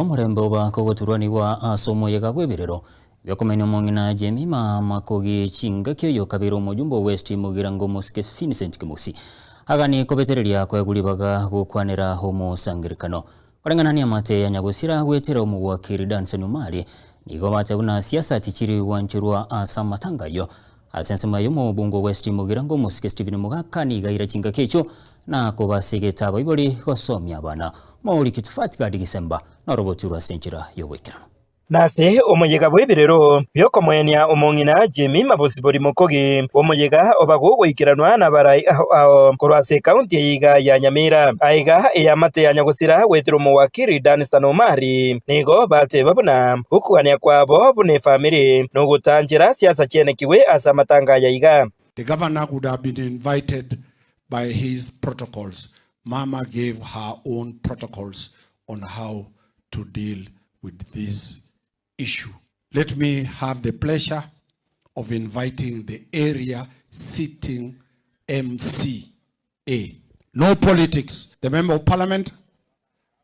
Omorembe oba kogoturwanigwa ase omoyega bw'ebirero bi'okomenia omong'ina Jemima Makogi chingaki oyo kabeire omojumbe o West Mugirango Omosike Vincent Kemosi aganie kobetereria koegwa ribaga gokwanera omosangerekano. Koreng'ana neamate ya nyagosira goetera omogwakeri Danson Omari nigo bateba buna siasa tichiri gwancherwa ase amatanga ayio. Ase ensemo yaye omobunge o West Mugirango Omosike Stephen Mogaka nigo aira chingaki echio na kobasegeta abaibori gosomia abana. Mauri Kitufat Gadi Gisemba norobotirwe ase enchera y'oboikeranu. Nase omoyega bw'ebirero bi'okomoenia omong'ina Jemima Bosibori Mokogi, omoyega oba gogoikeranwa nabarai ao ao korwa ase ekaunti eye iga ya Nyamira. Aiga eamate ya nyagosira goetera omowakiri Danstan Omari nigo bateba buna okogania kwabo buna efamiri nogotanchera siasa chienekigwe ase amatanga aya iga. The governor would have been invited by his protocols. Mama gave her own protocols on how to deal with this issue. Let me have the pleasure of inviting the area sitting MCA. No politics. The member of parliament,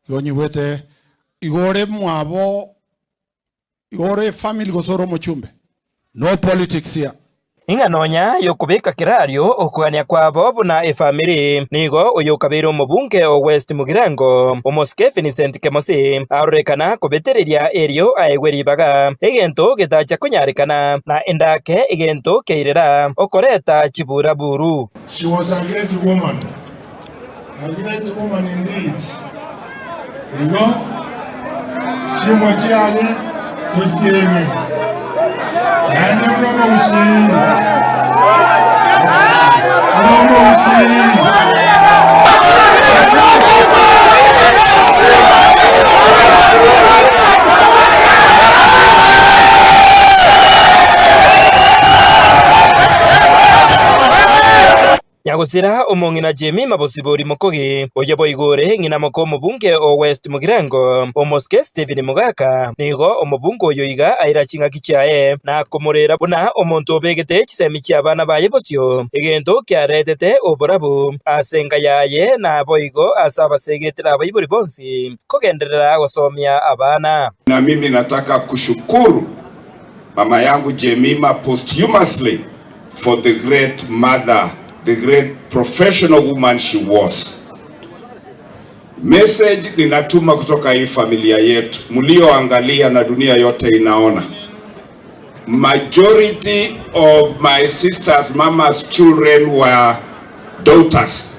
yonyigwete igore mwabo Ore efamily gose ore omochumbe? No politics here. Ing'a nonya y'okobeka kerario okogania kwabo buna efamiri, nigo oyo okabeire omobunge o West Mugirango, omosike Vincent Kemosi, arorekana kobetereria erio aegwe ribaga, egento getacha konyarekana, na endake egento kiairera okoreta chiburaburu. She was a great woman, a great woman indeed. Igo chimwa chiaye tochieme naende buna omogusii buna omogusii. Nyagosira omong'ina Jemima Bosibori Mokogi, oyo boigo ore ng'ina moka omobunge o West Mugirango, omosike Stephen Mogaka, nigo omobunge oyo iga aira ching'aki chiaye na komorera buna omonto obegete chisemi chi'abana baye bosio, egento kiaretete oborabu ase enka yaye naboigo ase abasegetire abaibori bonsi kogenderera gosomia abana. Na mimi nataka kushukuru mama yangu Jemima posthumously for the great mother, the great professional woman she was. Message ninatuma kutoka hii familia yetu mlioangalia na dunia yote inaona. Majority of my sisters, mama's children were daughters.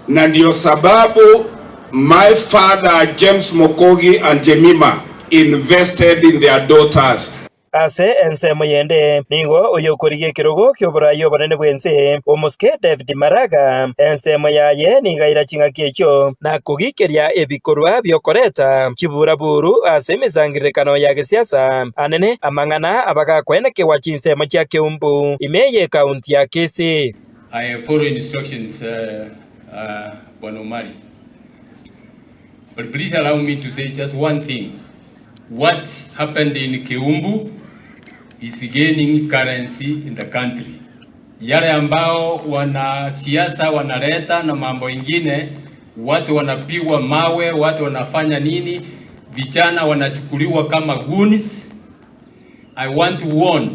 Na ndio sababu my father James Mokogi and Jemima invested in their daughters. Ase ensemo yende, nigo oyokorigia ekerogo ki'oboraai obonene bw'ense, omosike David Maraga, ensemo yaye nigo aira ching'aki echio, na kogikeria ebikorwa bi'okoreta chiburaburu ase emesangererekano ya gesiasa, anene amang'ana abagakwenekigwa chinsemo chia Keumbu, ime y'ekaunti ya Kisii. I follow instructions Bwana Omari but please allow me to say just one thing what happened in Keumbu is gaining currency in the country. Yale ambao wanasiasa wanaleta na mambo ingine, watu wanapigwa mawe, watu wanafanya nini, vijana wanachukuliwa kama goons. I want to warn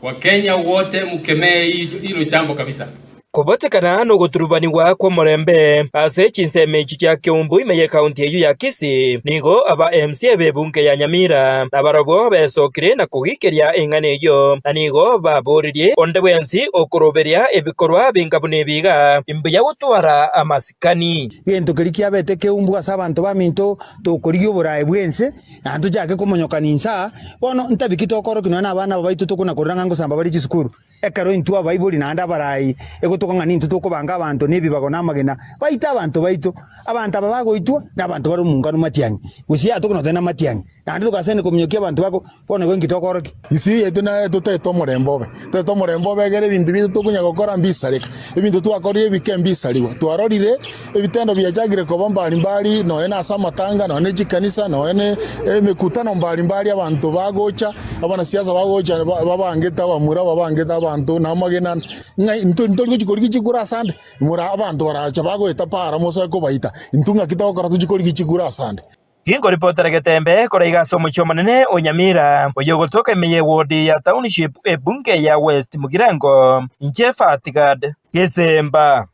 Wakenya wote mkemee hilo jambo kabisa. Kobotekana nogoturubanigwa kw'omorembe ase chinsemo echi chia Keumbu ime y'ekaunti eyio ya Kisii, nigo aba MCA b'ebunge ya Nyamira nabarabwo besokire na kogikeria eng'ana eyio, na nigo baboririe onde bwensi okoroberia ebikorwa binga buna ebi iga, imbuya gotwara amasikani. Gento keria kiabete Keumbu ase abanto baminto tokorigia oboraai bw'ense, Na ntochake komonyokania inse aa, bono ntabiki tokorokia nonya nabana aba baito tokona korora ng'a ngosamba bare chisukuru, ekero intwe abaibori naende abarai egotoka ng'a nintwe tokobanga abanto na ebibago na amagena, baite abanto baito. Abanto aba bagoitwa nabanto bare omongano matiang'i, gose yaya tokona goteba namatiang'i, naende togasenda kominyokia abanto bako, bono igo inki tokorokia? Gusii yaito naye totagete omorembe obe, totagete omorembe obe egere ebinto biaito tokonya gokora mbisareka, ebinto twakorire ebike mbisarigwe. Twarorire ebitendo biachakire koba mbari mbari nonya na ase amatanga, nonya ne chikanisa, nonya ne emekutano mbari mbari abanto bagocha, abanasiasa bagocha babangete abamura, babangete abanto na amagena, ng'a intwe ntori gochia korigia chikura asande, mura abanto baracha bagoeta para mosoe kobaita, intwe ng'aki togokora tochie korigia chikura asande. Ginkoripotera Getembe korwa iga ase omochie omonene o Nyamira, oyogotoka ime y'ewodi ya Township ebunge ya West Mugirango, inche Fatigad Gesemba.